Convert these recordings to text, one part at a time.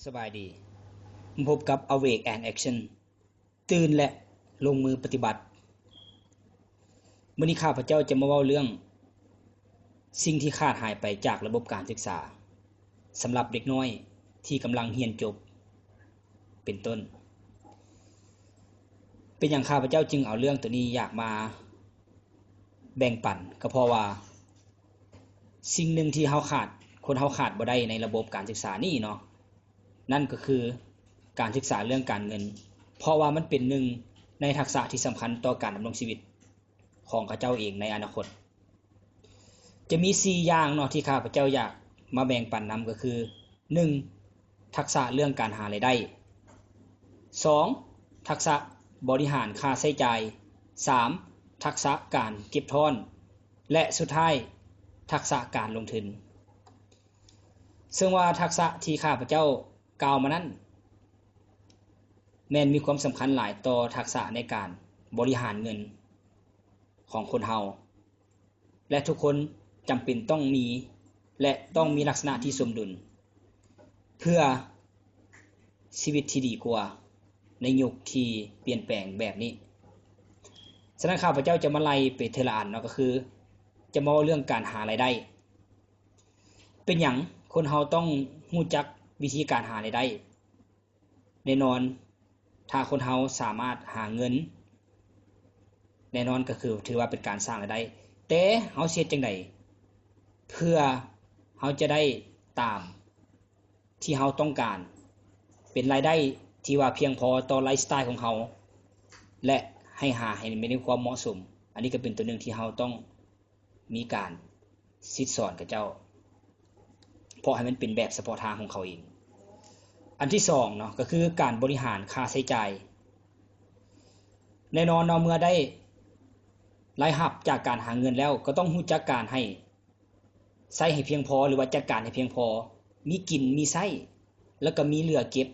ສະບາຍດີ ມາພົບກັບ Awake and Action ຕື່ນ ແລະ ລົງມືປະຕິບັດ. ມື້ນີ້ຂ້າພະເຈົ້າຈະມາເວົ້າເລື່ອງສິ່ງທີ່ຂາດຫາຍໄປຈາກລະບົບການສຶກສາ ສຳລັບເດັກນ້ອຍທີ່ກຳລັງຮຽນຈົບເປັນຕົ້ນ. ເປັນຫຍັງຂ້າພະເຈົ້າຈຶ່ງເອົາເລື່ອງໂຕນີ້ຢາກມາແບ່ງປັນ? ກໍເພາະວ່າ ສິ່ງໜຶ່ງທີ່ເຮົາຂາດ ຄົນເຮົາຂາດບໍ່ໄດ້ໃນລະບົບການສຶກສານີ້ເນາະ ນັ້ນກໍຄືການສຶກສາເລື່ອງການເງິນ ເພາະວ່າມັນເປັນໜຶ່ງໃນທັກສະທີ່ສຳຄັນຕໍ່ການດຳລົງຊີວິດຂອງເຂົາເຈົ້າເອງໃນອະນາຄົດ. ຈະມີສີ່ຢ່າງເນາະທີ່ຂ້າພະເຈົ້າຢາກມາແບ່ງປັນນຳ ກໍຄື ໜຶ່ງ ທັກສະເລື່ອງການຫາລາຍໄດ້, ສອງ ທັກສະບໍລິຫານຄ່າໃຊ້ຈ່າຍ, ສາມ ທັກສະການເກັບທ້ອນ ແລະ ສຸດທ້າຍ ທັກສະການລົງທຶນ. ເຊິ່ງວ່າທັກສະທີ່ຂ້າພະເຈົ້າກ່າວມານັ້ນ ແມ່ນມີຄວາມສຳຄັນຫຼາຍຕໍ່ທັກສະໃນການບໍລິຫານເງິນຂອງຄົນເຮົາ ແລະ ທຸກຄົນຈຳເປັນຕ້ອງມີ ແລະ ຕ້ອງມີລັກສະນະທີ່ສົມດຸນ ເພື່ອຊີວິດທີ່ດີກວ່າໃນຍຸກທີ່ປ່ຽນແປງແບບນີ້. ສະນັ້ນ ຂ້າພະເຈົ້າຈະມາໄລ່ໄປເທື່ອລະອັນເນາະ ກໍຄືຈະມາເວົ້າເລື່ອງການຫາລາຍໄດ້. ເປັນຫຍັງຄົນເຮົາຕ້ອງຮູ້ຈັກວິທີການຫາລາຍໄດ້? ແນ່ນອນ ຖ້າຄົນເຮົາສາມາດຫາເງິນ ແນ່ນອນກໍຄືຖືວ່າເປັນການສ້າງລາຍໄດ້. ແຕ່ເຮົາຊິເຮັດຈັ່ງໃດເພື່ອເຮົາຈະໄດ້ຕາມທີ່ເຮົາຕ້ອງການ ເປັນລາຍໄດ້ທີ່ວ່າພຽງພໍຕໍ່ໄລຟ໌ສະໄຕຂອງເຮົາ ແລະ ໃຫ້ຫາໃຫ້ມີຄວາມເໝາະສົມ? ອັນນີ້ກໍເປັນຕົວໜຶ່ງທີ່ເຮົາຕ້ອງ ມີການສິດສອນຂະເຈົ້າ ເພາະໃຫ້ມັນເປັນແບບສະເພາະທາງຂອງເຂົາເອງ. ອັນທີສອງເນາະ ກໍຄືການບໍລິຫານຄ່າໃຊ້ຈ່າຍ. ແນ່ນອນເນາະ ເມື່ອໄດ້ລາຍຮັບຈາກການຫາເງິນແລ້ວ ກໍຕ້ອງຮູ້ຈັກການໃຫ້ ໃຊ້ໃຫ້ພຽງພໍ ຫຼືວ່າຈັດການໃຫ້ພຽງພໍ, ມີກິນມີໃຊ້ ແລ້ວກໍມີເຫຼືອເກັບ.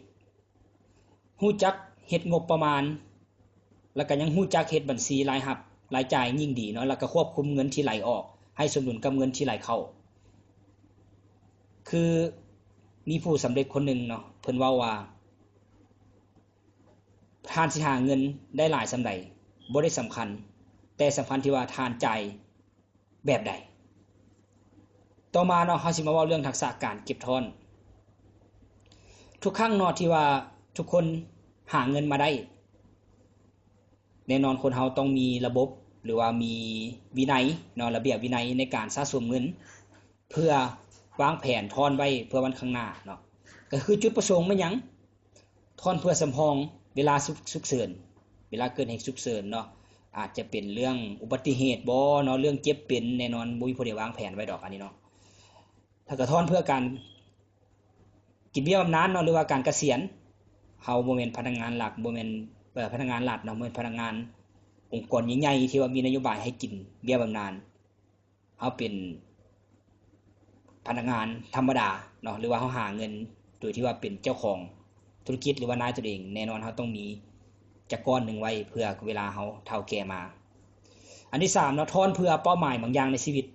ຮູ້ຈັກເຮັດງົບປະມານ ແລ້ວກໍຍັງຮູ້ຈັກເຮັດບັນຊີລາຍຮັບລາຍຈ່າຍຍິ່ງດີເນາະ, ແລ້ວກໍຄວບຄຸມເງິນທີ່ໄຫຼອອກໃຫ້ສົມດຸນກັບເງິນທີ່ໄຫຼເຂົ້າ. ຄືມີຜູ້ສຳເລັດຄົນໜຶ່ງເນາະ ເພິ່ນເວົ້າວ່າ ທ່ານຊິຫາເງິນໄດ້ຫຼາຍສ່ຳໃດບໍ່ໄດ້ສຳຄັນ, ແຕ່ສຳຄັນທີ່ວ່າທ່ານຈ່າຍ ແບບໃດ? ຕໍ່ມາເນາະ ເຮົາຊິມາເວົ້າເລື່ອງທັກສະການເກັບທ້ອນ. ທຸກຄັ້ງເນາະ ທີ່ວ່າທຸກຄົນຫາເງິນມາໄດ້ ແນ່ນອນຄົນເຮົາຕ້ອງມີລະບົບ ຫຼືວ່າມີວິໄນເນາະ, ລະບຽບວິໄນໃນການສະສົມເງິນ ເພື່ອວາງແຜນທ້ອນໄວ້ເພື່ອວັນຂ້າງໜ້າເນາະ. ກໍຄືຈຸດປະສົງແມ່ນຫຍັງ? ທ້ອນເພື່ອສຳຮອງເວລາສຸກ ສຸກເສີນ, ເວລາເກີດເຫດສຸກເສີນເນາະ, ອາດຈະເປັນເລື່ອງອຸບັດຕິເຫດບໍເນາະ, ເລື່ອງເຈັບເປັນ, ແນ່ນອນບໍ່ມີຜູ້ໃດວາງແຜນໄວ້ດອກອັນນີ້ເນາະ. ແລ້ວກໍທ້ອນເພື່ອການກິນເບ້ຍບຳນານເນາະ ຫຼືວ່າການກະສຽນ. ເຮົາບໍ່ແມ່ນພະນັກງານລັກ, ບໍ່ແມ່ນ ເອີ ພະນັກງານລັດເນາະ, ບໍ່ແມ່ນພະນັກງານອົງກອນໃຫຍ່ໆ ທີ່ວ່າມີນະໂຍບາຍໃຫ້ກິນເບ້ຍບຳນານ. ເຮົາເປັນພະນັກງານທຳມະດາເນາະ ຫຼືວ່າເຮົາຫາເງິນໂດຍທີ່ວ່າເປັນເຈົ້າຂອງທຸລະກິດ ຫຼືວ່ານາຍຕົນເອງ, ແນ່ນອນເຮົາຕ້ອງມີຈັກກ້ອນໜຶ່ງໄວ້ເພື່ອເວລາເຮົາເຖົ້າແກ່ມາ. ອັນທີສາມເນາະ, ທ້ອນເພື່ອເປົ້າໝາຍບາງຢ່າງໃນຊີວິດ.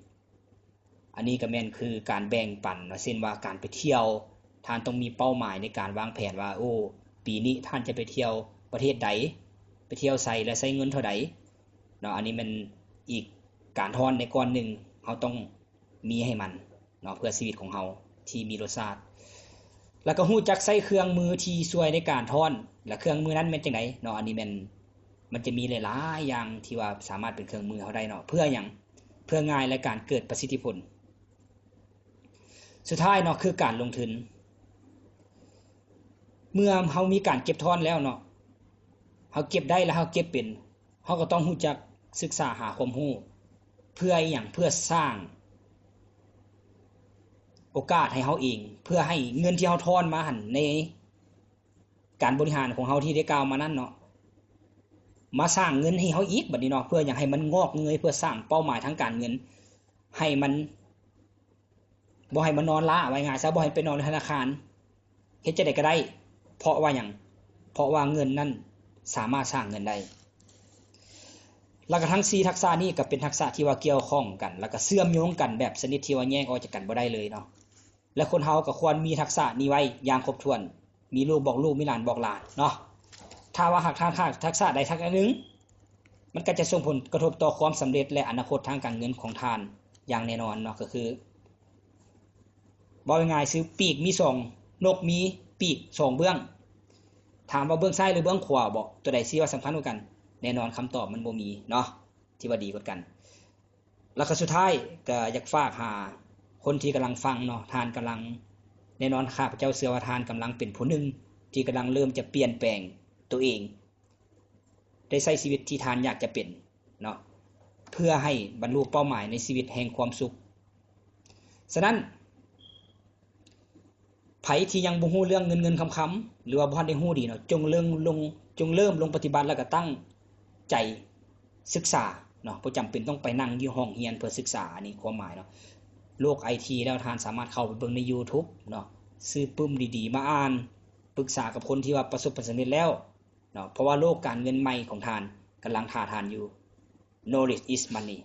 ອັນນີ້ກໍແມ່ນຄືການແບ່ງປັນເນາະ, ເຊັ່ນວ່າການໄປທ່ຽວ, ທ່ານຕ້ອງມີເປົ້າໝາຍໃນການວາງແຜນວ່າ ໂອ້ ປີນີ້ທ່ານຈະໄປທ່ຽວປະເທດໃດ, ໄປທ່ຽວໃສ ແລະ ໃຊ້ເງິນເທົ່າໃດເນາະ. ອັນນີ້ແມ່ນອີກການທ້ອນໃນກ້ອນໜຶ່ງ, ເຮົາຕ້ອງ ມີໃຫ້ມັນເນາະ ເພື່ອຊີວິດຂອງເຮົາທີ່ມີລົດຊາດ. ແລ້ວກໍຮູ້ຈັກໃຊ້ເຄື່ອງມືທີ່ຊ່ວຍໃນການທ້ອນ ແລະ ເຄື່ອງມືນັ້ນແມ່ນຈັ່ງໃດເນາະ. ອັນນີ້ແມ່ນ ມັນຈະມີຫຼາຍໆຢ່າງທີ່ວ່າສາມາດເປັນເຄື່ອງມືເຮົາໄດ້ເນາະ. ເພື່ອຫຍັງ? ເພື່ອງ່າຍ ແລະ ການເກີດປະສິດທິຜົນ. ສຸດທ້າຍເນາະ ຄືການລົງທຶນ. ເມື່ອເຮົາມີການເກັບທ້ອນແລ້ວເນາະ, ເຮົາເກັບໄດ້ ແລະ ເຮົາເກັບເປັນ, ເຮົາກໍຕ້ອງຮູ້ຈັກສຶກສາຫາຄວາມຮູ້. ເພື່ອອີ່ຫຍັງ? ເພື່ອສ້າງໂອກາດໃຫ້ເຮົາເອງ, ເພື່ອໃຫ້ເງິນທີ່ເຮົາທ້ອນມາຫັ້ນ ໃນການບໍລິຫານຂອງເຮົາທີ່ໄດ້ກ່າວມານັ້ນເນາະ, ມາສ້າງເງິນໃຫ້ເຮົາອີກບັດນີ້ເນາະ. ເພື່ອຫຍັງ? ໃຫ້ມັນງອກເງີຍ, ເພື່ອສ້າງເປົ້າໝາຍທາງການເງິນ ໃຫ້ມັນ ບໍ່ໃຫ້ມານອນລ້າ, ເວົ້າງ່າຍໆຊະ, ບໍ່ໃຫ້ໄປນອນໃນທະນາຄານ. ເຮັດຈັ່ງໃດກໍໄດ້. ເພາະວ່າຫຍັງ? ເພາະວ່າເງິນນັ້ນສາມາດສ້າງເງິນໄດ້. ແລ້ວກໍທັງສີ່ທັກສະນີ້ກໍເປັນທັກສະທີ່ວ່າກ່ຽວຂ້ອງກັນ ແລ້ວກໍເຊື່ອມໂຍງກັນແບບຊະນິດທີ່ວ່າແຍກອອກຈາກກັນບໍ່ໄດ້ເລີຍເນາະ. ແລະ ຄົນເຮົາກໍຄວນມີທັກສະນີ້ໄວ້ຢ່າງຄົບຖ້ວນ ມີລູກບອກລູກ ມີຫຼານບອກຫຼານເນາະ. ຖ້າວ່າຫາກທ່ານຂາດທັກສະໃດທັກສະໜຶ່ງ ມັນກໍຈະສົ່ງຜົນກະທົບຕໍ່ຄວາມສຳເລັດ ແລະ ອະນາຄົດທາງການເງິນຂອງທ່ານຢ່າງແນ່ນອນເນາະ. ກໍຄື ເວົ້າງ່າຍໆ ຄືປີກມີສອງ ນົກມີປີກສອງເບື້ອງ. ຖາມວ່າເບື້ອງຊ້າຍ ຫຼື ເບື້ອງຂວາບໍ? ຕົວໃດຊິວ່າສຳຄັນກວ່າກັນ? ແນ່ນອນຄຳຕອບມັນບໍ່ມີເນາະ ທີ່ວ່າດີກວ່າກັນ. ແລ້ວກໍສຸດທ້າຍກໍຢາກຝາກຫາຄົນທີ່ກຳລັງຟັງເນາະ, ທ່ານກຳລັງ ແນ່ນອນ ຂ້າພະເຈົ້າເຊື່ອວ່າທ່ານກຳລັງເປັນຜູ້ໜຶ່ງທີ່ກຳລັງເລີ່ມຈະປ່ຽນແປງຕົວເອງ ໄດ້ໃຊ້ຊີວິດທີ່ທ່ານຢາກຈະເປັນເນາະ ເພື່ອໃຫ້ບັນລຸເປົ້າໝາຍໃນຊີວິດແຫ່ງຄວາມສຸກ. ສະນັ້ນ ໃຜທີ່ຍັງບໍ່ຮູ້ເລື່ອງເງິນໆຄຳໆ ຫຼືວ່າບໍ່ທັນໄດ້ຮູ້ດີເນາະ, ຈົ່ງເລີ່ມລົງ ຈົ່ງເລີ່ມລົງປະຕິບັດ ແລ້ວກໍຕັ້ງໃຈສຶກສາເນາະ. ບໍ່ຈຳເປັນຕ້ອງໄປນັ່ງຢູ່ຫ້ອງຮຽນເພື່ອສຶກສາ, ອັນນີ້ຄວາມໝາຍເນາະ. ໂລກໄອທີແລ້ວ ທ່ານສາມາດເຂົ້າໄປເບິ່ງໃນຢູທູບເນາະ, ຊື້ປຶ້ມດີໆມາອ່ານ, ປຶກສາກັບຄົນທີ່ວ່າປະສົບຜົນສຳເລັດແລ້ວເນາະ, ເພາະວ່າໂລກການເງິນໃໝ່ຂອງທ່ານກຳລັງຖ້າທ່ານຢູ່. Knowledge is money.